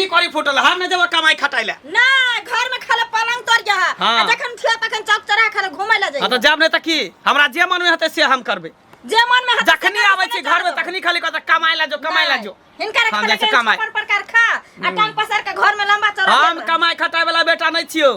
कथी करी फूटल हम नहीं जेबो कमाई खटाई ले ना घर में खाली पलंग तोड़ जा हाँ। आ जखन उठियो तखन चौक चौराहा खाली घूमे ला हाँ जाइए तो जाब नहीं त की हमरा जे मन में हेतै से हम करबै जे मन में हेतै से जखनी करबै, आबै से छी नहि घर में करबै। तखनी खाली कहता कमाई ला जो कमाई ला जो हिनका हम रखले जाइ छी के कमाइ। छप्पन प्रकार खा आ टांग पसार के घर में लंबा चौड़ा हम कमाई खटाई वाला बेटा नहीं छियो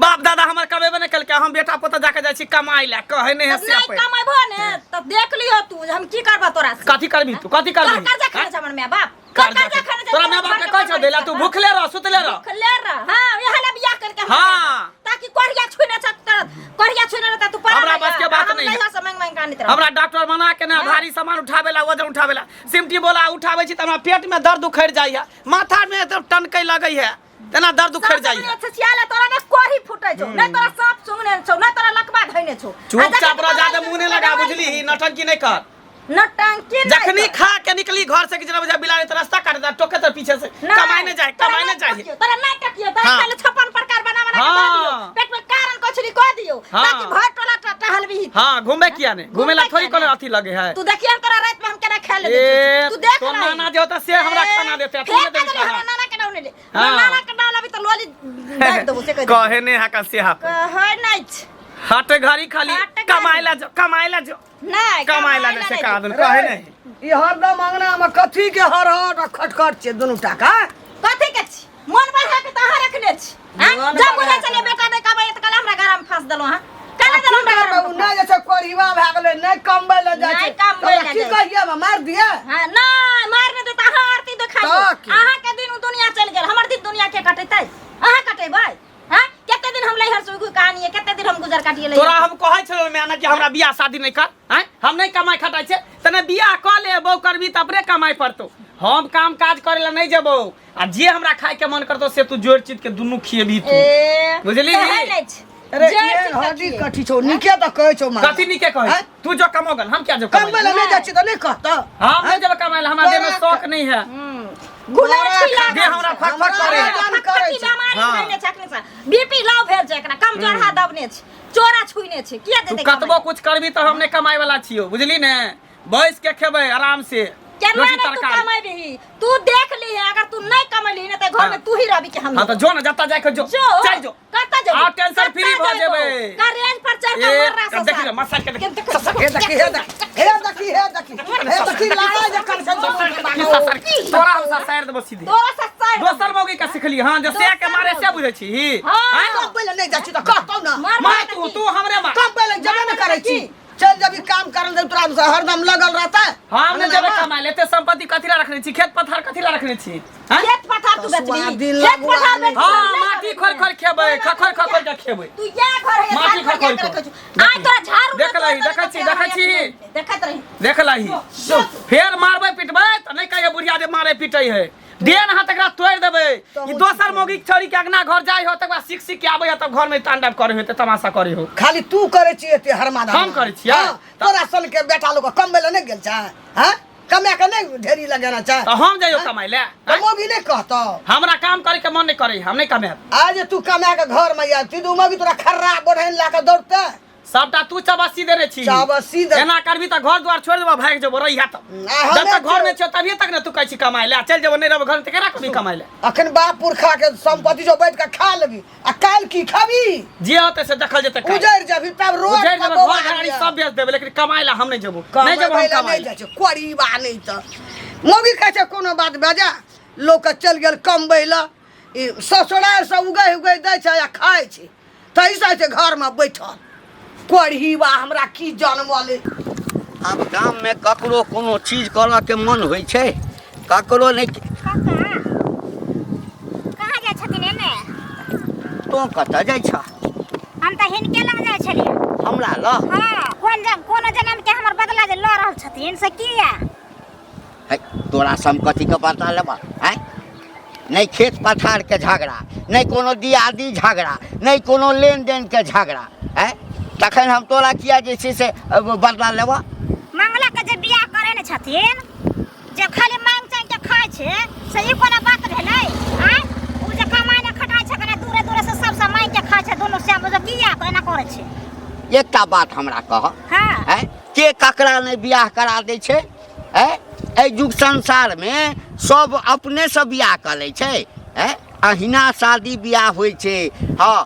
बाप दादा हमर कमेबे नहीं कलकै हम बेटा पोता जाके जाइ छी कमाई ला कहै नहीं है से नहीं अपन। कमेबो ने तो देख लियो तू जे हम की करबा तोरा से कथी करबी तू कथी तोहर करबी कर्जा खाने छै हमर माय बाप तोहर कर्जा कर्जा खाने छै तोरा माय बाप के कहै छौ देला तू भूखले रह सुतले रह भूखले रह हां इहे ला बियाह करके हम हाँ। ताकि कोरिया छुने छ तर कोरिया छुने रहता तू पड़ा हमरा बस के बात नहीं है। नहीं से मांग मांग कानित रह हमरा डॉक्टर मना के ना भारी सामान उठावे ला वजन उठावे ला सिमटी बोला उठावे छी त हमरा पेट में दर्द उखड़ जाइ है माथा में एकदम टनकै लगै है तेना दर्द उखड़ जाइ है अच्छा सियाला तोरा ने कोरी फुटै छौ नै तोरा सांप सुंगने छौ नै तोरा लकवा धइने छौ चुपचाप रह जादे मुंह नहीं लगा बुझली ही नौटंकी नहीं कर नौटंकी नहीं जखनी कर। खा के निकली घर से कि जना बुझा बिलाड़ी तो रास्ता काट दे टोके तो पीछे से नहीं, कमाई नहीं जाए तोरा कमाई नहीं नहीं जाए टकियो, तोरा नहीं टकियो तोरा हाँ। खाली 56 प्रकार बना बना के दऽ हाँ। दियो पेट में कारण कछुरी कह दियो हाँ। ताकि भर टोला टहलबी हाँ घूमे किया नहीं घूमे ला घूमे थोड़ी किया कोनो नहीं? अथी लगे है तू देखिए तोरा रात में हम केना खाए ले ए तू देख तो रही। नाना जे होता से हमरा ए, खाना देते तू फेंक नहीं देबी देली हमरा खाना नाना के नाम ले हाँ। नाना के नाम लाबी तो लोली दाबि देबो से कह देबो। कहे नहीं हा से हा कहै नहीं छ। हट घड़ी खाली हट घड़ी। कमाए ला जो कमाए ला जो नहीं कमाए ला ला से नहीं कहा जो। दुन कहे नहीं ई हरदम अंगना में कथी के हर हर आ खटखट छै दुनू टाका कथी के छी मन बढ़ा के तहाँ रखने छी आँय? मन जब बढ़ा बुझै छलियै बेटा नहि कमाइ तऽ कहले हमरा गरामे फाँस देलहुँ अहाँ कहले देलहुँ हमरा गरामे ओ नहि जे छै कोढ़िवा भए गेलै नहि कमबै लए जाइ नहि छै कमबै तऽ लए की जाइ छै। कहियै हम मारि दियै हाँ, नहि मारि नहि देत अहाँ आरती देखाइयो तऽ की? अहाँके दिन ओ दुनिया चलि गेल हमर दिन दुनिया के कटेतै अहाँ कटेबै हाँ कते दिन हम लैहर से कहानी है कते दिन हम गुजर काटिए तोरा लैहर हम कहै छलहुँ माय ना कि हमरा बियाह शादी नहि कर आँय हम नहि कमाइ खटाइ छै तने बियाह कऽ ले बहू करबी तऽ अपने कमाइ पड़तौ हम काम काज करे ला नहि जेबौ आ जे हमरा खाय के मन करतौ से तू जोड़ चित के दुनू खिएबी तू ए बुझली? कहै नहि छै। अरे जड़ ये चित हड्डी कथिए। कथी छौ नीके तऽ कहै छौ माँ कथी नीके कहै आँय? तू जो कमोगन हम क्या जो कमबै कमाइ लए नहि जाइ छी तऽ नहि कहतौ हम नहि जेबै कमाइ ला हमरा देह में तोरा- शौक नहीं है गुलाब छी लागल दे हमरा फक फक हमरा करे जान करै फटफटी छै। बेमारी हाँ। धइने छै अखने से बीपी लो भेल छै एकरा कमजोर हाथ दबने छै चोरा छुइने छै किया तू देतै कतबो कुछ करबी तऽ हम नहि कमाइ वाला छियौ बुझली ने बैस के खेबै आराम से केना रोटी नहि तू तरकारी कमेबही तू देख लीहे अगर तू नहीं कमेलही ने तऽ घर में हाँ। तू ही रहबी कि हम हाँ तऽ जो ने जतऽ जाय के जो जो चल जो कतऽ जेबी आ टेंशन फ्री भऽ जेबै करेज पर चढ़ के ए, मर रहा देखी ले, मसाज के देखी। हे देखी हे देखी हे देखी हे देखी हे देखी लड़ाई जे कर छै की ससर तोरा हम ससारि देबो सीधे तोरा ससारि दोसर मौगी के सिखली हाँ जे से के मारे से बुझै छी हाँ। आँय? कमबै लए नहि जाइ छी तऽ कहतौ ने मार मार तू तू हमरे मार कमबै लए जेबे ने करै छी चल जब काम करल दे तोरा से हरदम लगल रहता हम नहि जेबै कमाय ले एते संपत्ति कथी ला रखने छी खेत पथार कथी ला रखने छी आँय? खेत पथार तू बेचबी सुआदिन खेत लगुआ पथार नहि। बेचबी हाँ माटी खोर खोर खेबै खखोर खखोर के खेबै तू या घर है माटी खखोर के। आइ तोरा झाड़ू देख लही, देखै छी, देखै छी। देखैत रही देख लही फेर मारबै पिटबै तऽ नहि कहियो बुढ़िया जे मारे पिटै है देन हाथ एकरा तोड़ि देबै ई दोसर मौगी के छोड़ी के अंगना घर जाइ हो तकर बाद सीख सीख के आबै हो तब घर में तांडव करे हो तमाशा करे हो खाली तू करै छी एते हरमादा हम करै छियै? हाँ, तोरा सन के बेटा लोग कमबै लए नहि गेल छै हाँ कमा के नहि ढेरी लगेना छै तऽ हम जइयो कमाइ ले तऽ मौगी नहि कहतौ हमरा काम करे के मन नहि करे हम नहि कमाएब आज तू कमा के घर में आबती तऽ मौगी तोरा खर्रा बढ़ैन लए के दौड़ते सबटा तू चबस्सी देने छी चबस्सी दे- एना करबी तऽ घर द्वार छोड़ि देबो भागि जेबो रहिया तऽ आ हमे जब तक घर में छियो तभिए तक ने तू कहै छी कमाइ ले चलि जेबो नहि रहबो घर में तऽ केना करबी कमाइ ले अखन बाप पुरखा के संपत्ति जो बैठ के खा लेबी आ काल्हि की खाबी जे होतै से देखल जेतै काल्हि। उजड़ जबी तब रोड उजड़ि पर जेबै बौआ घर घराड़ी लिअ। सब बेच देबै लेकिन कमाइ ले हम नहि जेबो नहि जेबो हम कमाबै लए कमाइ नहि ले जाइ छै कोरीबा नहि तऽ मौगी कहै छै कोनो बात बजा लोक के चलि गेल कमबै लए ई ससुरारि से उगै उगै दै छै आ खाइ छै ताहिसँ छै घरमे बैठल कोढ़ी बा हमरा की जनमल आब गाममे ककरो कोनो चीज करऽके मन होइ छै ककरो नहि काका कहाँ जाइ छथिन एने तोँ कतऽ जाइ छह हम तऽ हिनके लग जाइ छलियै हमरा लग हाँ कोन जन कोनो जनम के हमर बदला जे लऽ रहल छथिन से किया है तोरा से हम कथीके बदला लेबह आँय नहि खेत पथारके झगड़ा नहि कोनो दियादी झगड़ा नहि कोनो लेनदेनके झगड़ा आँय तखन हम तोरा किया जे छै से बदला लेबह मंगला के जे बियाह करे ने छथिन जे खाली मांग चांग के खाइ छै से ई कोना बात भेलै आँय उ जे कमाइ ने खटाइ छै कने दूरे दूरे से सबसँ मांगि के खाइ छै दुनू श्याम जे किया एना करै छै एकटा बात हमरा कह हाँ आँय के ककरा नहि बियाह करा दै छै आँय एहि युग संसारमे सब अपनेसँ बियाह कऽ लै छै। आँय, अहिना शादी बियाह होइ छै। हँ,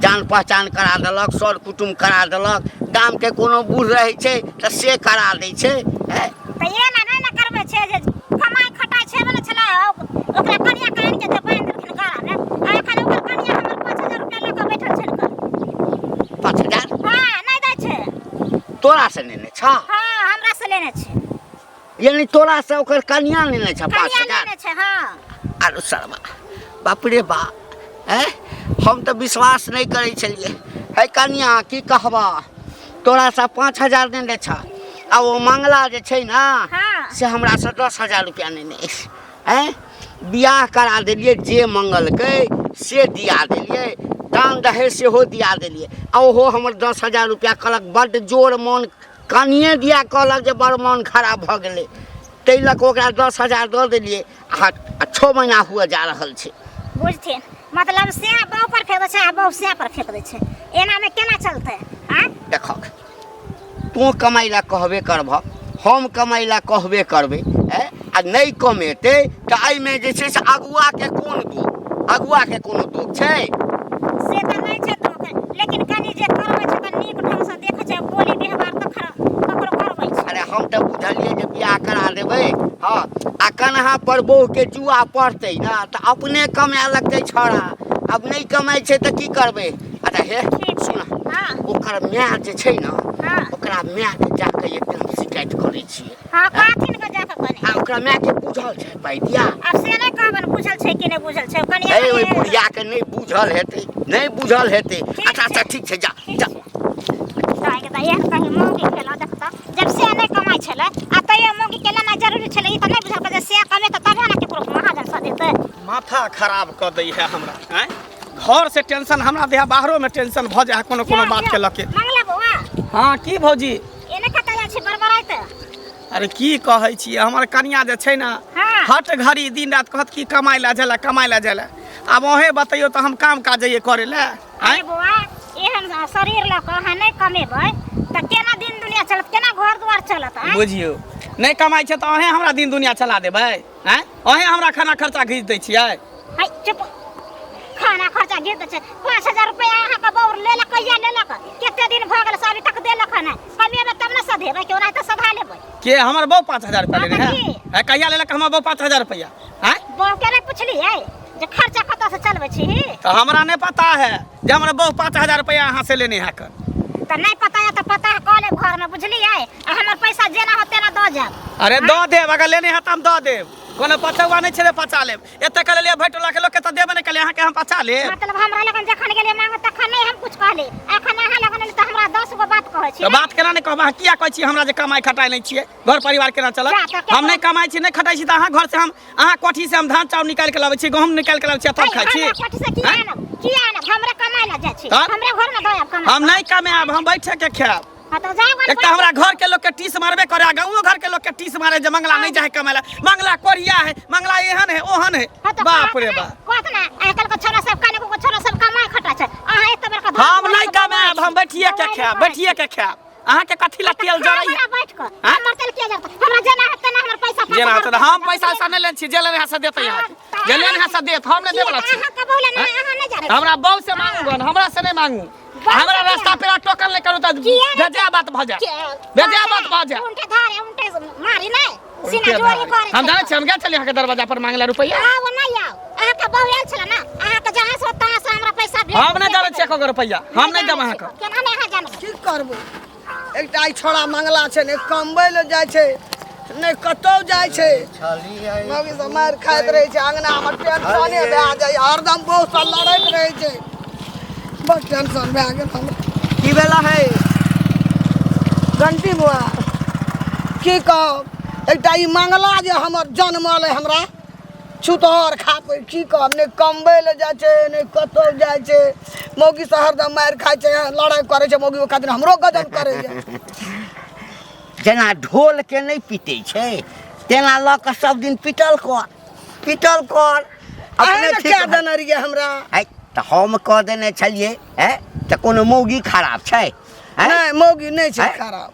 जान पहचान करा देलक, सर कुटुम करा देलक, गामके कोनो बूढ़ रहै छै तऽ से करा दै छै। आँय, तऽ एना नहि ने करबै छै जे कमाइ खटाइ छेबे ने छलै, ओकरा कनिया के आनि के जे बान्हि देलखिन गरामे, आ एखन ओकर कनिया हमर 5000 रुपया लऽ कऽ बैठल छै घर। 5000? हँ, नहि दै छै। तोरा से नेने छह? हँ, हमरा से लेने छै। यानी तोरा से ओकर कनिया लेने छ पाँच कनिया हजार लेने छै। हँ। आरो सरवा, बाप रे बा, हैं, हम तऽ विश्वास नहि करै छलियै। है कनिया, की कहबा, तोरा से 5000 नेने छ आ ओ मंगला जे छै ने, हाँ। से हमरा से 10,000 रुपया नेने अछि। हैं, बियाह करा देलियै, जे मंगलकै से दिया देलियै, दान दहेज सेहो दिया देलियै, आ ओहो हमर 10,000 रुपया कहलक बड्ड जोर मोन कनिए दिया कहलक जे बड़ मोन खराब भऽ गेलै, ताहि लऽ कऽ ओकरा 10,000 दऽ देलियै आ 6 महीना हुअ जा रहल छै। बुझथिन, मतलब से बहु पर फेंक दै छै आ बहु से पर फेंक दै छै, एनामे केना चलतै? आँय, देखक, तू कमाइ लए कहबे करबह, हम कमाइ लए कहबे करबै। आ नहि कमेतै तऽ एहिमे जे छै से अगुआके कोन दोख? अगुआके कोनो दोख छै? से तऽ नहि छै दोख, लेकिन कनि जे करबै छै तऽ नीक ढंगसँ देखै छै, बोली व्यवहार तऽ ककरो करबै छै। अरे, हम तऽ बुझलियै जे बियाह करा देबै। हँ, आ कन्हा पर बहुके जुआ पड़तै ने तऽ अपने कमाए लगतै छौड़ा। आब नहि कमाइ छै तऽ की करबै? अच्छा, हे। ठीक छै। सुन। हँ। ओकर माय जे छै ने, हँ। ओकरा मायके जाके एकदम शिकायत करै छियै। हँ, कहथिन के जाकऽ कनि। आ ओकरा मायके बुझल छै पाइ दिया? आब से नहि कहबनि बुझल छै कि नहि बुझल छै कनि। हे, ओहि बुढ़ियाके नहि बुझल हेतै, नहि बुझल हेतै। ठीक अच्छा। अच्छा। छै। ठीक छै, जा। ठीक जा। छै। तऽ तऽ एहन कहीं मौगी भेलौ, देखतऽ, जब से नहि कमाइ छलै आ तैयो मौगी के लेनाइ जरूरी छलै, ई तऽ नहि बुझलकै जे से कमेतै तबे ने केकरो महाजन सँ देतै। माथा खराब कऽ दै है हमरा। आँय, घर से टेंशन हमरा देह, बाहरो में टेंशन भऽ जाइ है कोनो कोनो बात के लऽ के। मंगला बौआ। हाँ, की भौजी? एने कतऽ जाइ छी बड़बड़ाइत? अरे, की कहै छी, हमर कनिया जे छै ने, हाँ। हट घड़ी दिन रात कहत कि कमाइ लए जाय, कमाइ लए जाय। आब अहें बतैयौ तऽ हम काम काज जइयै करे लए? अरे आँय बौआ, एहन शरीर लऽ कऽ अहाँ नहि कमेबै तऽ केना दिन दुनिया चलत, केना घर दुआर चलत? आँय? बुझियौ, नहि कमाइ छै तऽ अहें हमरा दिन दुनिया चला देबै? आँय, अहें हमरा खाना खर्चा घीच दै छियै? है, चुप, खाना खर्चा घीच दै छै। 5000 रुपया अहाँके बौर लेलक, कहिया लेलक, कते दिन भऽ गेल से अभी तक देलक हन? कमेबै तब ने सधेबै, कि ओनाहिते सधा लेबै? के, हमर बहू 5000 रुपया लेने हाँ, है? तऽ की? है, कहिया लेलक हमर बहू 5000 रुपया? आँय? बहू के नहि पुछलियै जे खर्चा कतऽ से चलबै छी? तऽ हमरा नहि पता है जे हमर बहू 5000 रुपया अहाँ से लेने है कर। तऽ नहि पता है तऽ पता कऽ लेब घरमे, बुझलियै? आ हमर पैसा जेना हो तेना दऽ जायब। अरे, दऽ देब, अगर लेने है तऽ हम दऽ देब। कोनो पचौआ नहि छै जे पचा लेब। एते कऽ लेलियै, भरि टोला के लोकके तऽ देबे नहि केलियै, अहाँके हम पचा लेब? मतलब हमरा लगन जखन गेलियै मांगे तखन नहि हम कुछ कहली, एखन अहाँ लगन एली तऽ हमरा 10 गो बात कहै छी? तऽ बात केना नहि कहब? अहाँ किया कहै छी हमरा जे कमाइ खटाइ नहि छियै, घर परिवार केना चलत? जा, तऽ हम नहि कमाइ छी, नहि खटाइ छी, तऽ अहाँ घर से हम, अहाँ कोठी से हम धान चाउर निकालि के लाबै छी, गहूम निकालि के लाबै छी आ तब खाइ छी? हमरा कोठी से किया आँय? आनब, किया आनब? हमरा कमाइ लए जाइ छी। तऽ? हमरा घर में दऽ आब कमाइ। हम नहि कमायब, हम बैठे के खायब। हाँ, तऽ जाउ। एक तऽ हमरा घर के लोग के टीस मारबे करे आ गाँवो घर के लोग के टीस मारे जे मंगला नहीं जाए कमाए ला, मंगला कोरिया है, मंगला एहन है, ओहन है। हाँ, तऽ बाप रे कहत बाप। ने, कहत ने, आइ काल्हि के छोरा सब, कने को छोरा सब कमाइ खटा छै, अहाँ एते बड़का धन हम नहीं दुनिया के कमायब, हम बैठिए के बौआइ खायब। नहि। बैठिए के खायब, अहाँ के कथी ला तेल जरै है? हमरा बैठ कऽ हाँ? हमर तेल किया जरतै? हमरा जेना हेतै तेना हमर पैसा जेना 5000 होतै, हम पैसा वैसा नहीं लेने छी। जे लेने है से देतै अहाँके, जे लेने है से देत, हम नहीं देबला छी। अहाँ के बोले ना, अहाँ नहीं जानै छी। हमरा बहू से मांगू गन, हमरा से नहीं मांगू। हमरा रास्ता पेरा टोकन नहीं करू तऽ किया नहि? भेजा बात भऽ जाए, भेजा बात भऽ जाए। उनटे धारे उनटे मारी नहि, सीना जोरी करे। हम जानै छी, हम गेल छलियै अहाँके दरवाजा पर मांगला रुपैआ? आउ नहि आउ, अहाँके बहू आयल छलै ने, अहाँके जहाँ से तहाँ से हमरा पैसा भेज। हम नहि जानै छियै एको गो रुपैआ हम नहि देब अहाँके। केना नहि अहाँ जानबै? की करबै, एकटा ई छोड़ा मंगला छै, नहि कमबै लए जाइ छै, नहि कतौ जाइ छै, मौगी सब मारि खाइत रहै छै अङ्गनामे। टेंशने भए जाइ, हरदम बहुत सँ लड़ैत रहै छै, बड़ टेंशन भए गेल हमरा। की भेला है घंटी बुआ? की कहब, एकटा ई मंगला जे हमर जनमल अइ हमरा छुतहर खापै, की कहब, नहि कमबै लए जाइ छै, नहि कतौ जाइ छै, मौगी से हरदम मारि खाइ छै, लड़ाइ करै छै मौगी, ओहि खातिर हमरो गजब करैए। जेना ढोलके नहि पीटै छै तेना लऽ कऽ सब दिन पीटल कर, पीटल कर। अहीं अपने ने ठीक कए देने रहियै हमरा। है तऽ हम कऽ देने छलियै। है, तऽ कोनो मौगी खराब छै? हैं? नहि, मौगी नहि छै हैं? खराब,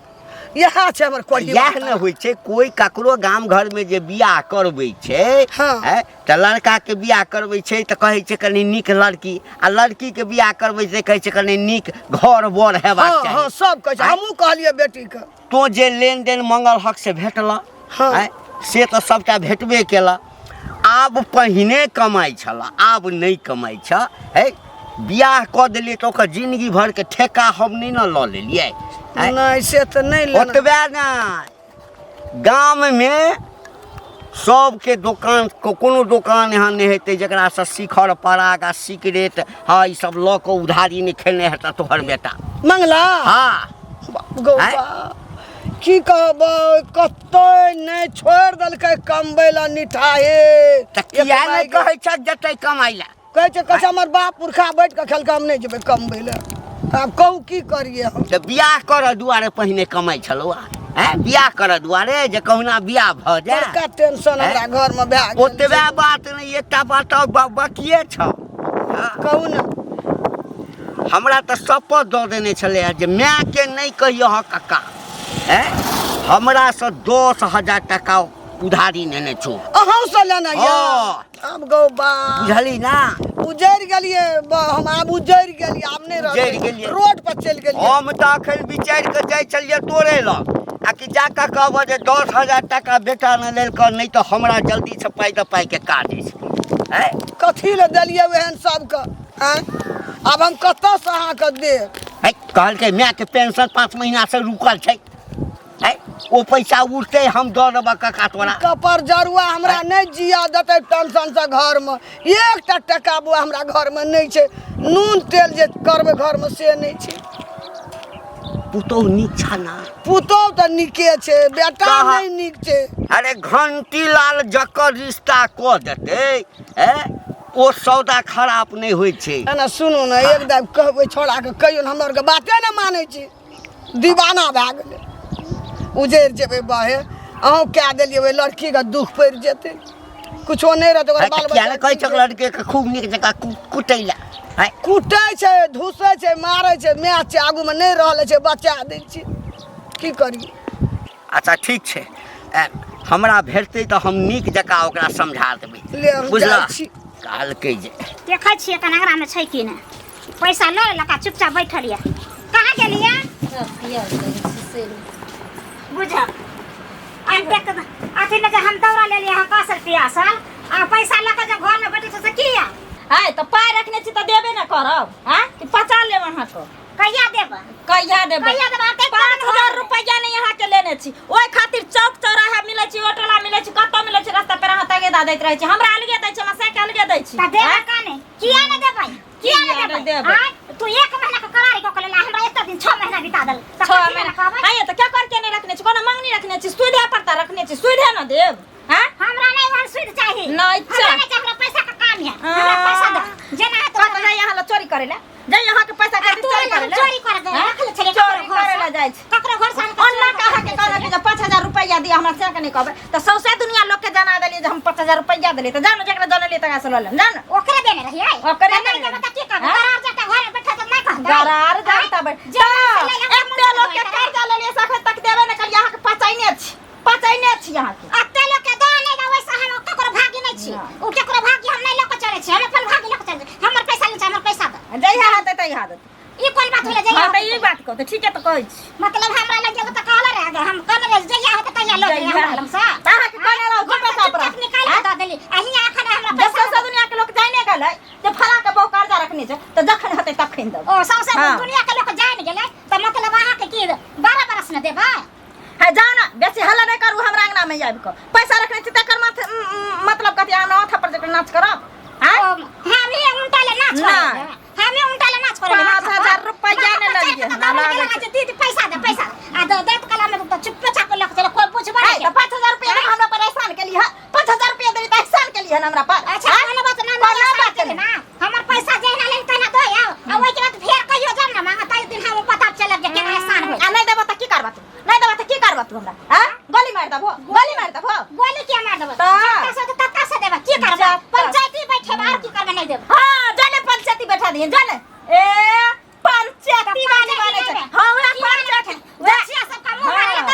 इएह छै हमर कोढ़ी इएह ने होइ छै कोइ ककरो गाम घरमे जे बियाह करबै छै हँ। हैं, तऽ लड़काके बियाह करबै छै तऽ कहै छै कनि नीक लड़की आ लड़कीके बियाह करबै छै कहै छै कनि नीक घर बर हेबाक हँ चाही हँ सब कहै छै आँय? हमहूँ कहलियै बेटीके तोँ जे लेनदेन मंगल हक से भेटल हँ। आँय, से तऽ सभटा भेटबे केलक आब पहिने कमाइ छल आब नहि कमाइ छ है बियाह कऽ देलियै तऽ ओकर जिंदगी भरके ठेका हम नहि ने लऽ लेलियै आँय, नहि से तऽ नहि लेना ओतबे नहि गाममे सबके दोकान कोनो दोकान एहन नहि हेतै जकरासँ शिखर पराग आ सिगरेट हँ ई सब लऽ कऽ उधारी नहि खेने हेतऽ तोहर बेटा मंगला हँ बाप गौ आँय? बाप की कहबै कतै नहि छोड़ि देलकै कमबै लए निठाहे तऽ किया नहि कहै छह जेतै कमाइ लए कहै छै कहै छै हमर बाप पुरखा बैठ कऽ खेलकै हम नहि जेबै कमबै लए आब कहू की करियै हम तऽ बियाह करऽ दुआरे पहिने कमाइ छलौ हैं बियाह करऽ दुआरे जे कहुना बियाह भऽ जाए बड़का टेंशन हमरा घरमे भए गेल ओतबे बात नहि एकटा बात आओर बाकिए छौ हँ। कहू ने हमरा तऽ शपथ दऽ देने छलै जे मायके नहि कहियो हँ कक्का हैं हमरासँ 10,000 टाका उधारी नेने छौ अहूँ से लेना यऽ हँ। आब गौ बा बुझली ना उजड़ि गेलियै हम आब उजड़ि गेलियै आब नहि उजड़ि रहबै गेलियै। रोड पर चलि गेलियै हम तऽ अखन विचारि कऽ जाइ छलियै तोरे लग आ कि जा कऽ कहबह जे 10,000 टाका बेटा ने लेलकऽ नहि तऽ हमरा जल्दीसँ पाइ तऽ पाइके काज अछि हैं कथी लए देलियै ओहन सबके आँय आब हम कतऽसँ अहाँके देब है कहलकै मायके पेंशन 5 महीनासँ रुकल छै है ओ पैसा उठतै हम दऽ देबऽ काका तोरा कपर जरुआ हमरा नहि जिया देतै टेंशनसँ घरमे एकटा टका बौआ हमरा घरमे नहि छै नून तेल जे करबै घरमे से नहि छै पुतोहु नीक छ ना पुतोहु तऽ नीके छै बेटा कहाँ? नहि नीक छै अरे घंटी लाल जकर रिश्ता कऽ देतै हैं ओ सौदा खराब नहि होइ छै एना सुनू ने एक दाब कहबै छोड़ाके कहियो ने हमरा आरके बाते नहि मानै छी दीवाना भए गेलै उजड़ि जेबै बहे अहूँ कए देलियै ओहि लड़कीके दुख पड़ि जेतै कुछो नहि रहतै ओकर बाल किया नहि कहै बच्चा छौ लड़के के खूब नीक जकाँ कुटै लए हैं? कुटै छै धुसै छै मारै छै माय छै आगूमे नहि रहल छै बचा दै छै की करियै अच्छा ठीक छै हमरा भेटतै तऽ हम नीक जकाँ ओकरा समझा देबै ले हम बुझलह जाइ छी। कहलकै जे देखै छियै कन एकरामे छै कि नहि पैसा लऽ लेलक आ चुपचाप बैठल यऽ कहाँ गेलियै बुझल एतेक अथी ने जे हम दौड़ा लेलियै हँ कसल पियासल आ पैसा लऽ कऽ जे घरमे बैठल छै से किया आय तऽ पाइ रखने छी तऽ देबे ने करब आँय कि पचा लेब अहाँके कहिया देब कहिया देबै कहिया देबै? अहाँ 5,000 रुपैआ नहि अहाँके लेने छी ओहि खातिर चौक चौराहा मिलै छी ऑटोला मिलै छी कतऽ मिलै छी रास्ता पर अहाँ तगेदा दैत रहै छी हमरा अलगे दै छी हमरा साइकिल अलगे दै छी तऽ देबै काने किया नहि देबै किया किया नहि नहि देबै देबै? आँय तू 1 महीना के करारी कऽ के लेला हमरा एते दिन 6 महीना बिता देल तऽ 6 कथी लए महीना कहबै आँय तऽ क्या करके नहि रखने छी कोनो मांगनी रखने छी सुधे पर तऽ रखने छी सुधे न देब आँय हमरा नहि ओहन सुध चाही नहि हमरा चाही। नहि चाही हमरा पैसा के काम है हमरा पैसा दे जेना हेतौ कतऽ जाइ अहाँ लए चोरी करै लए जाइ अहाँके पैसा आ खातिर तू चोरी करै लए चोरी कर दे आँय? रखले छलियै चोरी ककरो घर करै से लए जाइ छी ककरो घर से आनि कऽ ओना चोरी के अहाँके कऽ कहलक जे 5,000 रुपैआ दिअ हमरा से के नहि कहबै तऽ सौंसे दुनिया लोकके जना देलियै जे हम 5,000 रुपैआ देलियै तऽ जानो जकरा जनलियै तकरा से लऽ लेब जानो ओकरे देने रहियै ओकरे तऽ नहि देने देबै तऽ की करबै आँय? गरार जाता घर में बैठल तऽ नहि कहतै गरार जाता बैठ जे से ले ले, एते लोकके कर्जा लेलियै से एखन तक देबे नहि करियै अहाँके पचैने छी पचैने छी अहाँके एते लोक के दऽ नहि दऽ ओहिसँ हम ककरो भागी नहि छी ओ ककरो भागी हम नहि लऽ कऽ चलै छी हम अपन भागी लऽ कऽ चलै छी हमर पैसा ले हमर पैसा दऽ जहिया हेतै तहिया देतै ई कोन बात भेलै जहिया हँ तऽ होतै ई बात कहू तऽ ठीके तऽ कहै छी मतलब हमरा लग एगो तऽ कहले रहे हम कहने रहे जहिया होतै तहिया लऽ जइहे हमरा लग से तऽ अहाँके कहने रहौ कि पैसा पर निकालि कऽ दऽ देली आ हियाँ एखन हमरा जब पैसा सौंसे दुनिया के लोक जाने गेलै जे फला के बहु कर्जा रखने छै तऽ जखन हेतै तखन देबै ओ सौंसे हँ। दुनिया के लोक जानि गेलै तऽ मतलब अहाँके की 12 बरस ने देबै है जाउ ने बेसी हल्ला नहि करू हमरा अंगना में आबि कऽ पैसा रखने छी तकर मतलब कथी हमरा माथा पर जकर नाच करब आँय? हमी उल्टा ले नाच ना। करे हमी उल्टा ले नाच करे 5,000 रुपैआ ने लेलियै, हमरा लागै छै। दीदी पैसा दे पैसा दे। आ दे दे कला में तो चुप्पे चाप लग चले कोई पूछबे है, नहीं तऽ 5,000 रुपैआ दे हमरा पर एहसान केली हँ 5,000 रुपैआ देली तऽ एहसान केली हन हमरा पर अच्छा आँय? कोनो बात ना कोनो ना बात ना हमर पैसा जहिना लेन तहिना दो आओ आ ओइ के बाद फेर कहियो जाम ना मांगा ताहि दिन हम पता चलत जे केना एहसान होय आ नहि देबो तऽ की करबा तू नहि देबो तऽ की करबा तू हमरा आँय? गोली मारि देबो गोली मारि देबो गोली किया मार देबै तऽ? जत्ता से तऽ तत्ता से देबै की करबै जत्ता। पंचायती बैठेबै आर की करबै नहि देबै हाँ जाने पंचायती बैठा दिए जाने ए पंचायती वाली बने छै हाँ वएह पंचायती बच्चिया सबका मुंह मारे हाँ।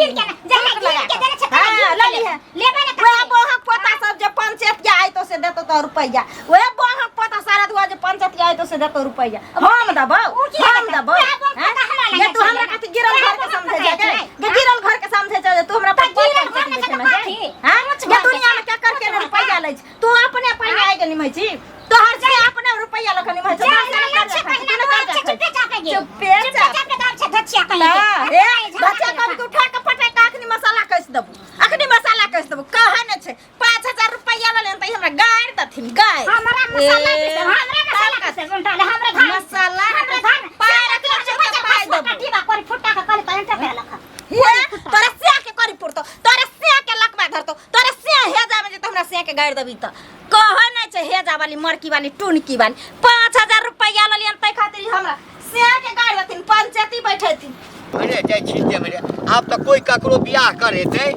गिन के ना जहिया गिन के देने छै हाँ, लऽ लऽ लिहे। लेबै ने वएह बोहक पोता सब जे पंचायत आयतो से देतो तो रुपैया, वएह बोहक पोता सारा दुआ जे पंचायत आयतो से देतो रुपैया। हम देबौ, उ की हम हेतै? देबौ। वएह बोहक हैं? पोता हमरा ये लगे तू हमरा छै। कथी गिरल वएह घर के बोहक समझे पोता छै छै। गे? गिरल घर के समझे छै जे तू हमरा तऽ पर गिरल घर ने छै तऽ कथी? हां ऊँच ये घर के दुनिया में छै। क्या करके ऊँच ने घर रुपैया के। लै छै? तू अपने पाई आइ के निमै छी, तोहर से अपने रुपैया लख निमै छै। जे लड़ल छै कहिना दुआर छै, चुपे चापे गे। चुपे चुपे चापे दाम छै धचिया कहीं के। हाँ, हे बच्चा कभी के उठा के पटक के अखनी मसाला कस देबू, अखनी मसाला कस देबू। कहे ने छै 5000 रुपैया लऽ लेन तऽ हमरा गारि देथिन गारि। हमरा मसाला पीसे, हमरा मसाला पीसे, उल्टा ले हमरे धान। मसाला हमरे धान। पाय सारा रखने के छै बच्चा तऽ पाय फुटा देबू। डिबा करी फुटा के करी तऽ एंटा पेलक। हे तोरा सिया के करी पुरतो, तोरा सिया के लकवा धरतो, तोरा सिया हे जाबे जे तऽ हमरा सिया के गारि देबी तऽ कहे नै छै हेजा वाली मरकी वाली टुनकी वाली। 5000 रुपैया ललियन तै खातिर ई हमरा सिया के गारि देथिन, पंचायती बैठेथिन। मरे जाइ छी ते मरे। आब तऽ कोइ ककरो बियाह करेतै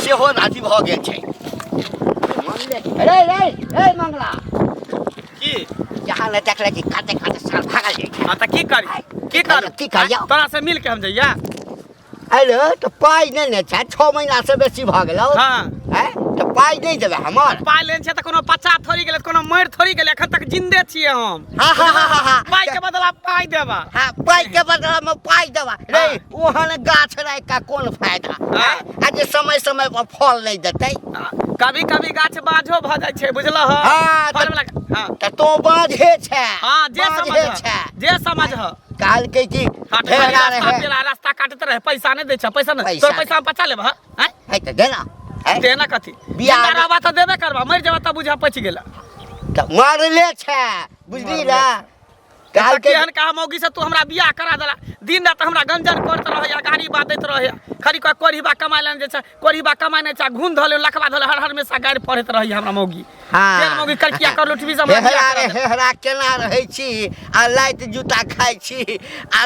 सेहो अथी भऽ गेल छै। रे रे रे मंगला की जहाँ ने देखले कि काते काते साल भागल जाइ छै। हाँ तऽ की करी, की करू? की करियौ? तोरा से मिल के हम जइया। अरे तऽ पाइ नहि ने छै, 6 महीना से बेसी भऽ गेलौ। हाँ। हैं तऽ पाइ नहि देबै हमर? पाइ लेने छै तऽ कोनो बच्चा थोड़ी गेलै, कोनो मरि थोड़ी गेलै, एखन तक जिन्दे छियै हम। हाँ हाँ हाँ हाँ हाँ पाइ के बदला पाइ देबा। हाँ पाइ के बदला में पाइ देबा। रे ओहन गाछ राखि कऽ कोन फायदा? हाँ। आ जे समय समय पर फल नहि देतै? कभी कभी गाछ बाझो भऽ जाइ छै, बुझलह? हाँ, फल वाला हाँ। तऽ तों बाझे छै। हाँ, जे बाझे समझ छै। जे समझ। कहलकै कि हाट भेड़ा रास्ता रहे पेड़ा रास्ता काटैत रहे, पैसा नहि दै छै, पैसा नहि। पैसा तोर पैसा हम बचा लेब। हाँ है तऽ देना है? देना कथी? बियाह जिंदा रहबा तऽ देबे करबा, मरि जेबा तऽ बुझा पचि गेला। तऽ मरले छै, बुझली ने? कहलकै केहन कहा मौगी से तू हमरा बियाह करा देला। दिन रात हमरा गंजन करैत रहैया, गाड़ी बादैत रहैया, खरी कह कोढ़ीबा कमाय लए जे छै, कोढ़ीबा कमाय नहि छै, घून धऽ ले, लखबा धऽ ले, हर हर हमेशा गारि पढ़ैत रहैया हमरा मौगी। हाँ। केहन मौगी करकिया कर लुटबी से हमरा बियाह हेहरा करा रे देला। हेहरा केना रहै छी आ लाइट जूता खाइ छी आ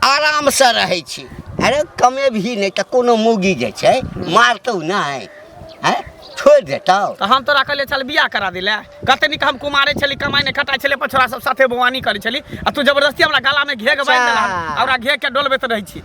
आरामसँ रहै छी। अरे कमे भी नहि तऽ कोनो मौगी जे छै मारतौ नहि, हैं छोड़ि देतौ। तऽ हम तोरा कहलियै चल बियाह करा दिले, कते नीक हम कुमारे छली, कमाइ नहि खटाइ छली, अपन छोरा सब साथे बौआनी करै छली, आ तू जबरदस्ती हमरा गलामे घेघ बान्हि देला अच्छा। आ ओकरा घेघ के डोलबैत रहै छी।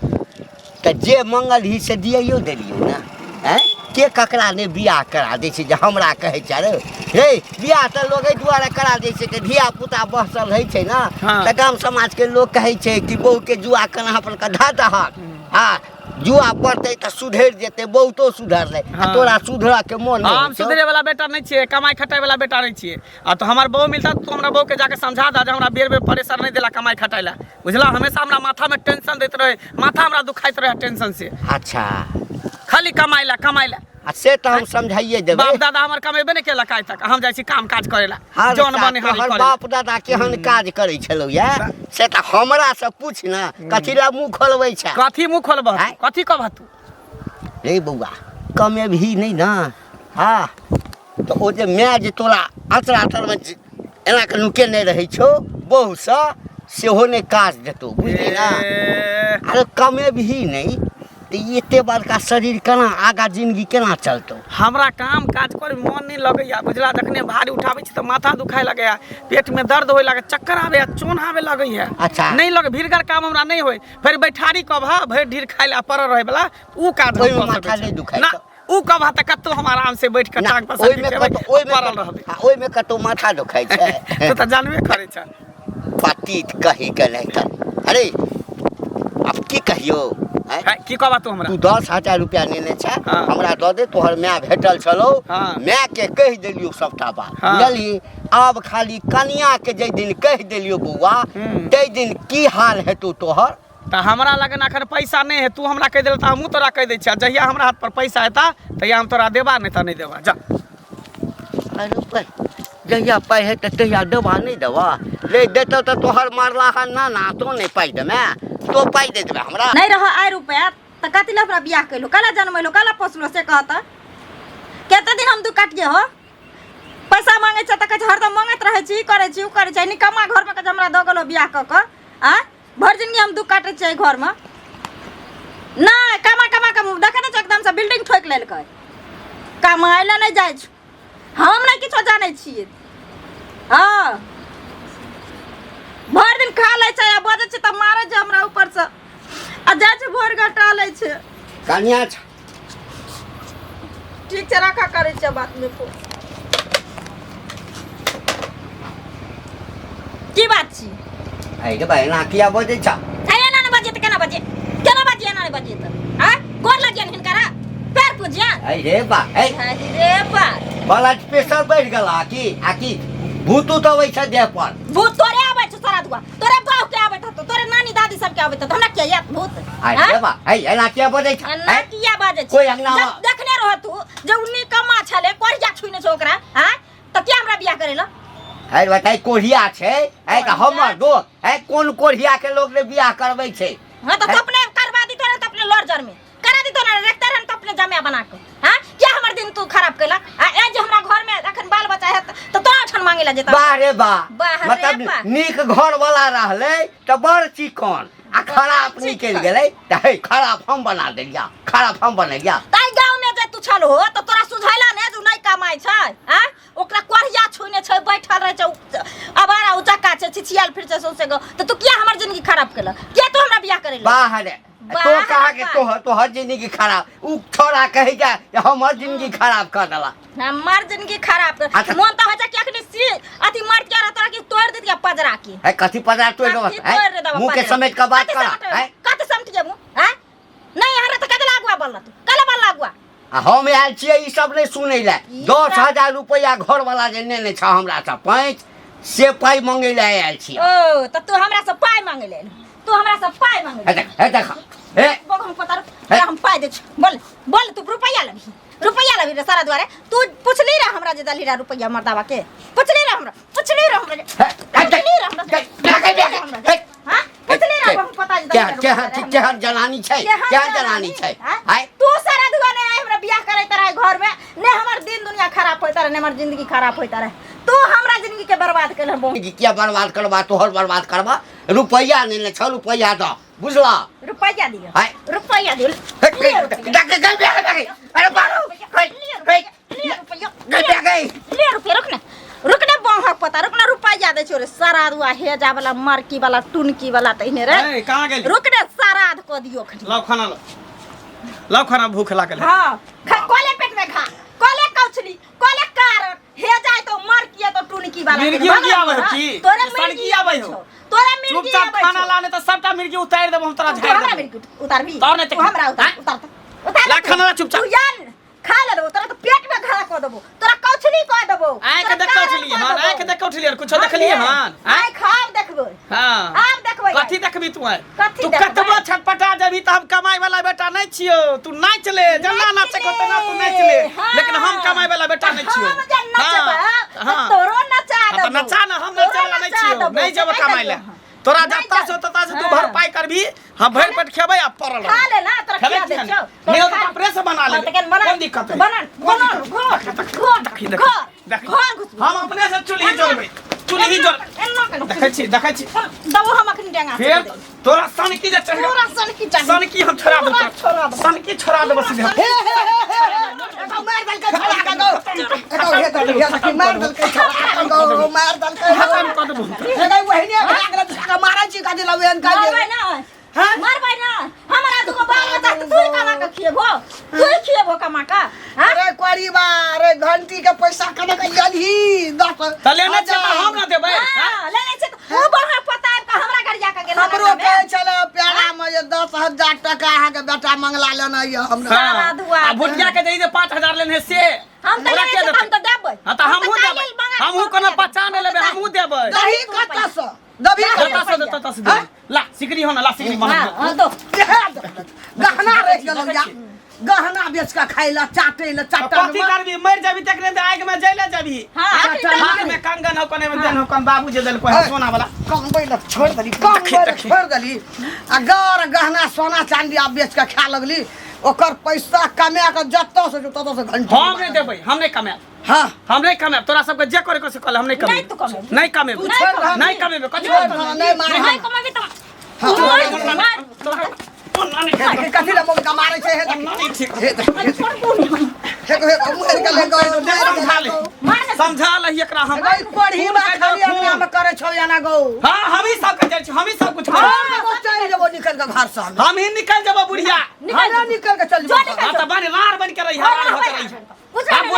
तऽ जे मंगल ही से दियैयो देलियौ ने। हैं के ककरा नहि बियाह करा दै छै जे हमरा कहै छै? अरे रे बियाह तऽ लोग एहि दुआरे करा दै छै कि धिया पुता बसल रहै छै ने। हाँ। तऽ गाम समाजके लोग कहै छै कि बहुके जुआ कन्हा पर कऽ धऽ दहक। हाँ जुआ पड़तै तऽ सुधरि जेतै, बहुतो सुधरलै। आ हाँ। तोरा सुधरऽ के मोन नहि हम होइ छौ? सुधरे वाला बेटा नहीं छियै, कमाई खटाई वाला बेटा नहीं छियै। आ तो हमार बहू मिलता तो हमरा बहू के जाके समझा दा जे हमरा बेर बेर परेशान नहीं देला कमाई खटाई ला, बुझला? हमेशा हमरा माथा में टेंशन दैत रहे, माथा हमरा दुखाइत रहे टेंशन से। अच्छा। खाली कमाई ला कमाई ला। आ से तऽ हम समझाइए देबै। बाप दादा हमर कमेबे नहीं केलक आइ तक, हम जाइ छी काम काज करे ला, हर जौन साल बनिहारी तोहर करे ला। बाप दादा केहन काज करै छलौ या से तऽ हमरा से पूछ ने, कथी ला मुँह खोलबै छै? कथी मुँह खोलबह? आँय? कथी कहबह तू? रे बौआ कमेबही नहि ने। हाँ तऽ ओ जे माय जे तोरा अचरा तरमे एना कऽ नुकेने रहै छौ बहुसँ, सेहो नहि काज देतौ, बुझली ने? ए, अरे कमेबही नहि तऽ ई एते बड़का शरीर केना आगाँ जिंदगी केना चलतौ? हमरा काम काज करे मन नहीं लगैया, बुझला? जखने भारी उठाबै छी तऽ माथा दुखाय लगैया, पेट में दर्द होए लगैया, चक्कर आबैया, चोन आबे लगैया। अच्छा। नहीं लगे, भीड़गर काम हमरा नहीं होय। फेर बैठारी कब भरि ढीर खाय ला पड़ल रहे वाला ऊ काज हम ओहिमे कऽ माथा सकै छी। नहि दुखाइ ना छौ? ऊ कब तऽ कतौ हम आराम से बैठ के ना, टांग पसारि ओहिमे के खेबै, कतौ ओहिमे पड़ल रहबै। हाँ, ओहिमे कतौ माथा दुखाइ छै? तू तऽ जानबे करै छ। पतित कही के नहि तऽ। अरे आब की कहियौ? आँय? है, की कहबा तू हमरा? तू 10,000 रुपया नेने छै। हाँ। हमरा दऽ दे, तोहर माय भेटल छलौ। हाँ। माय के कहि देलियौ सबटा बात। हाँ। बुझलही? आब खाली कनिया के जाहि दिन कहि देलियौ बौआ, ताहि दिन की हाल हेतौ तोहर। तऽ हमरा लगन अखन पैसा नहि है, तू हमरा कहि देल तऽ हमहूँ तोरा कहि दै छियै। जहिया हमरा हाथ पर पैसा हेता तहिया हम तोरा देबा, नहि तऽ नहि देबा, जा। अरे पाइ जहिया पाइ हेतै तहिया देबा, नहि देबा? रे देतौ तऽ तोहर मारला हन ना ना, तो नहि पाइ देमे? तो पाइ दे देबे हमरा? नहीं रह आय रुपया तऽ कथी लए हमरा बियाह कैलो, कला जनमैलो, कला पोसलो से कहता। कते दिन हम दू काटिए हो? पैसा मांगे छै तऽ कहै छै हरदम मांगैत रहै छी, ई करै छी, उ करै छै। निकम्मा घरमे कहै छै हमरा दऽ गेलो बियाह कऽ कऽ। आ भरि जिंदगी हम दुख काटै छियै घरमे। नहि कमा कमा कऽ देखै नहि छै एकदमसँ बिल्डिंग ठोकि लेलकै। कमाइ लए नहि जाइ छै, हम नहि किछो जानै छियै। हँ भरि दिन खा लै छै आ बजै छै तऽ मारै छै हमरा ऊपरसँ, आ जाइ छै भोर घटा लै छै। कनिया ठीक छै, राखा, करै छियै बात में फोन। की बात छी? अरे रे भाई, एना किया बजै छ? अरे एना नहि बजिए तऽ केना बजिए? केना बजिए? एना नहि बजिए तऽ आँ गोर लगियन हिनकरा, पैर पूजियन। अरे रे बा, ए अरे बा, ब्लड प्रेशर बढ़ि गेला की? आ की भूत उत अबै छै देह पर? भूत तोरे आबै छौ सारा दुआ, तोरे बाप के आबैत हतो, तोरे नानी दादी सबके आबैत हतो, हमरा किया याद भूत? अरे रे बा, ए एना किया बजै छ? एना किया बाजै छी? कोई अंगना जब देखने रह तू जे उ निकम्मा छले, कोरिया छुइने छौ ओकरा, आँ तऽ किया हमरा बियाह करेला? अरे बताइ, कोढ़िया छै है तऽ हमर दोस्त है, कोन कोढ़िया के लोग ने बियाह करबै छै? हाँ तऽ अपने करवा दी तोरे, तऽ अपने लड़ जर में करा दी तोरे, रखते रहन तऽ अपने जमाया बना के। हाँ, क्या हमर दिन तू खराब कैला? आ ए जे हमरा घर में अखन बाल बच्चा है तऽ तोरा ओठन मांगे ला जेता। वाह रे वाह, वाह रे मतलब वाह। नीक घर वाला रहलै तऽ बड़ चिकन आ खराब चिकन। निकलि गेलै तऽ हे खराब हम बना देलिया, खराब हम बनेलिया। ताहि गाँव में जे तू छल हो तऽ तोरा सुझैला ने जे उ नहि कमाइ छै? आ ओकरा कोढ़िया छुने छै, बैठल रहै छै, अबारा उचक्का छै, छिछियाल फिर छै सौंसे गाँव, तऽ तू किया हमर जिंदगी खराब केलक? किया तू हमरा बियाह करेलक? वाह रे, वाह तो रे कहा के वाह। तोहर तोहर जिंदगी खराब, उ छोड़ा कहे जा हमर जिंदगी खराब कर देला। हमर जिंदगी खराब कर। अच्छा। मोन तऽ होइ छै कि अखनी सी अथी मर के रह तोरा कि तोड़ देतिया पजरा के। है कथी पजरा तोड़ देबस? कथी तोड़ है देबऽ मुंह के पजरा? समेट के बात कथी कर। समेट? है कथी समटिए मुंह? हैं नहीं हरे तऽ कथी लागुआ बोलला तू? कले बोलला अगुआ? आ हम आयल छियै ई सब नहि सुनै लए। ई दस सब- हजार रुपैआ घर वाला जे नेने छ हमरा से पैंच, से पाइ मंगै लए आयल छियै। ओ तऽ तू हमरा से पाइ मांगे ले, तू हमरा से पाइ मांगे हे देख, हे देख, हे बगम पता तोरा हम पाइ दै छी। बोल बोल, तू रुपैआ लेबही? रुपैआ लेबही रे सारा दुआरे? तू पुछली रे हमरा जे दलही रे रुपैआ मर्दावा के? पुछली रे हमरा? पुछली रे हमरा जे? हे, हे, देख, पुछली रे हमरा जे? देख, देख, देख, पुछली रे हमरा हे, जे? हाँ? पुछली रे हम पता जे केहन दलही रे केहन रुपैआ रे हमरा? केहन जनानी छै, केहन जनानी छै? हाँ? आय तू सारा दुआ ने आइ हमरा बियाह करैत रहे घर में, ने हमर दिन दुनिया खराब होइत रहे, ने हमर जिंदगी खराब होइत रहे। तू हमरा जिंदगी के बर्बाद केलह बहुत। जिंदगी किया बर्बाद करबा? तोहर बर्बाद करबा? रुपैआ नहि ने छौ, रुपैआ दऽ, बुझला? रुपैआ दिअ। आय। रुपैआ दिअ। हे, लिअ रुपैआ। देख, देख, देख, देख, देख, अरे बारू, हे, लिअ हे, रुपैआ, लिअ रुपैआ। देख, देख, देख। ले रुपैआ, रुक ने, रुक ने, बहक पता, रुक ने, रुपैआ दै छौ रे सारा दुआ हेजा वाला मरकी वाला टुनकी वाला तहिने रे। ए, कहाँ गेली? रुक ने, साराध कऽ दियौ अखनी। लाओ खाना, लाओ, लाओ खाना, भूख लागल है। हाँ खा, कोले पेट में खा, कोले कौछली कोले कारण हे जाय तो मरकी तो टुनकी वाला। मिर्गी उर्गी आबै हो की? तोरे सनकी मिर्गी आबै हो? तोरा मिर्गी चुपचाप आबै खाना छौ। लाने तऽ सबटा मिर्गी उतारि देबो हम तोरा, तू झाड़ि हमरा देबो। मिर्गी उतारबी? तोहर नहि तू हमरा उतार। आँय? उतार तऽ, उतार ला तू। खाना ला चुपचाप। तू यान खा ले देबो तोरा, तऽ पेट में घाला कऽ देबो तोरा, कौछली कऽ देबो। आँखि तोरा देख कारण उठलियै कऽ हन? देबो। आँखि देख उठलियै? कुछो देखलियै हन? आँय? आँखि आब देखबै। हाँ, आब देखबै। कथी देखबी तू आइ? कथी तू देखबै? कतबो छटपटा जेबी तऽ हम कमाई वाला बेटा नहि छियौ। तू नाचि ले, जेना नाचे को तेना तू नाचि ले, हाँ। लेकिन हम कमाई वाला बेटा नहि छियौ। हम जे नचबै हाँ, तऽ हाँ। तोरो नचा हाँ, तऽ देबो। नचा ने, हम तोरो नचे वाला नहि नचा छियौ। देबो। नहि जेबो से कमाई ले। कहियौ। तोरा नहि जत्ता जा- से तत्ता से तू हाँ। भरपाई करबी, हम भरि पेट खेबै आ पड़ल खा रहबै। ले ना, तोरा खेबै खिया दै किया छियौ। नहि? नहि होतौ तऽ अपने से बना हाँ, लेबै। तऽ केहन बना? कोन दिक्कत है? बना, बना, घर, घर, देखी, देखी, घर, देखी। घर घुसबै। हम अपने से चूल्ही जरबै, चूल्ही जर एना केना? देखै छी, देखै छी। दबो हम अखनी डेंगा से फेर दे। तोरा सनकी जे चढ़ तोरा सनकी चाही। सनकी हम छोड़ा देबो। पूरा छोड़ा देबो। सनकी छोड़ा देबो सीधे। हे हे हे हे हे, मार देलकै छोड़ा के गौ। एगो हे देख, हे देखी, मार देलकै छोड़ा के गौ, मार देलकै गौ। खत्म कऽ देबो। हे गै, ओहिने भए गेलै, दूसरा के मारै छी कथी लए एहन काज? मारबै ना। हाँ? मारबै ना। हमरा दुगो बाल बच्चा के तू ही कमा के खिएबो, तू ही खिएबो कमा के? हाँ? अरे कोरीबा, अरे घंटी के पैसा कने के लेलही 10 तऽ लेने छियै तऽ हम ना देबै? हाँ? हाँ, लेने छै तऽ ऊ बड़ा पता आबि कऽ हमरा गरिया के गेल। हमरो कहै छलै प्यारा मे जे 10,000 टका अहाँके बेटा मंगला लेना यऽ हमरा। सारा दुआ। आ भुटिया के जे 5,000 लेने से हम तऽ ओकरा लेने के छियै तऽ देतै? हम तऽ देबै। हाँ तऽ हम हमहूँ तऽ देबै। काल्हि मंगा के हमहूँ कोनो पचा नहि लेबै, हमहूँ देबै। दही कतऽसँ दबी? जतऽ से देतौ ततऽ से देबै। ला सिकरी हो ना, ला सिकरी बना। हाँ हाँ दो। गहना रहि गेलौ या गहना बेच कऽ खाइ लए, चाटै लए, चाटल। कथी करबी? मरि जाबी तखने तऽ आगि में जैले जाबी। हाँ, हाथ हाथ में कंगन हो, कोने में देन हो, कोन बाबू जे देलको है सोना वाला। कमबै लए छोड़ि देली, कमबै लए देखी। छोड़ि देली आ गर गहना सोना चाँदी आब बेच कऽ खाए लगली। ओकर पैसा कमा कऽ जतऽ से ततऽ से घंटी। हम नहि देबै, हम नहि कमायब। हाँ, हम नहि कमायब। तोरा सबके जे करे के से कल, हम नहि नहि तू कमेब। कमेबी। नहि कमेब। तू छोड़ि दहक। नहि कमेबै। कथी छोड़ि करतौ? दहक, नहि मार। नहीं कमेबी तऽ हाँ। मार, मार। ओना नहि हे देखी, कथी लए मौका मारै छै? हे देखी, नहि ठीक। हे देखी, हे छोड़ कोन? हे हे, मरि गेलै गौ, मरि समझा गेलै ले। गौ। मार ने। समझा लही एकरा हम। गै कोढ़ी बा, खून कहि खाली दौ, खून। अंगना मे करै छौ एना गौ। हाँ, हम ही सब के जाइ छी, हम ही सब कुछ करै छी। हम एगो चलि जेबो निकलि कऽ घर से हम। हम ही निकल जेबो बुढ़िया। हमे निकलि कऽ चलि जो जेबो। निकल। हाँ तऽ बन रार बन के रही, रार हो के रही।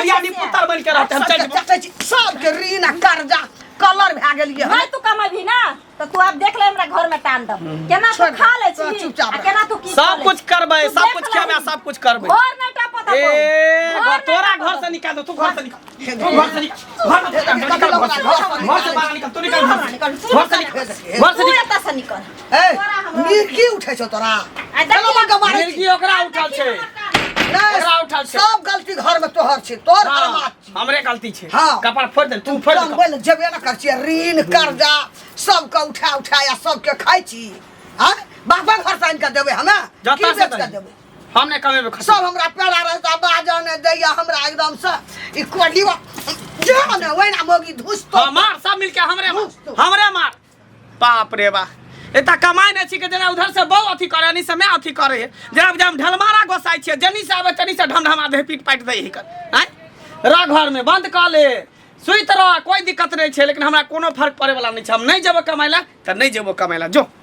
दियादी से। पुत्र बन के रहते हम चल सबके जेबो। चटै छी सबके ऋण आ कर्जा कलर भए गेलियै नहीं तू कमेबही ना तो तू अब देख ले हमरा घर में तांडव केना तू छोड़ खा ले तोरा छी चुपचाप आ रह। केना तू की सब कुछ करबै तू सब देख कुछ खेबै लही। सब कुछ करबै घर नहीं टपत ए घर तोरा घर से निकाल दो तू घर से निकाल तू घर से निकाल घर से निकाल घर से घर से बाहर निकाल तू निकाल घर से घर से निकाल घर से तू निकाल एतऽ से निकल ए तोरा हमरा- मिर्गी उठै छौ तोरा आ देखी चलो मग्गा मारै छी। मिर्गी ओकरा उठल छै नहि, ओकरा उठल छै। सब गलती घर में तोहर छै तोहर हाँ, अरमाद छी हमरे गलती छै हाँ। कपार फोड़ दे तू फोड़ दे कमबै लए जेबे ने कर छियै ऋण कर्जा सबके उठा उठा आ सबके खाइ छी आँय बापक घर से आनि कऽ देबै हमे जतऽ की से बेच कऽ दही। देबै हम नहि कमेबै खर्चा। सब हमरा पेड़ा रहता बाजऽ नहि दैया हमरा एकदम से ई कोढ़ी जो ने ओहिना मौगी धुसतो हाँ, मार सब मिलके हमरे मार हमरे मार बाप रे बा एता कमाइ नहि छी के जेना उधर से बहु अथी करे नहीं से मैं अथी करे है जेना बुझाय हम ढलमारा गोसाइ छियै जनी से आबै तनी से ढमढमा दे पीट पाटि दै हिकर आँय रह घर में बंद कऽ ले सुति रह कोई दिक्कत नहीं छै लेकिन हमरा कोनो फर्क पड़े वाला नहीं छै हम नहीं जेबो कमाइ ला तऽ नहीं जेबो कमाइ ला जो।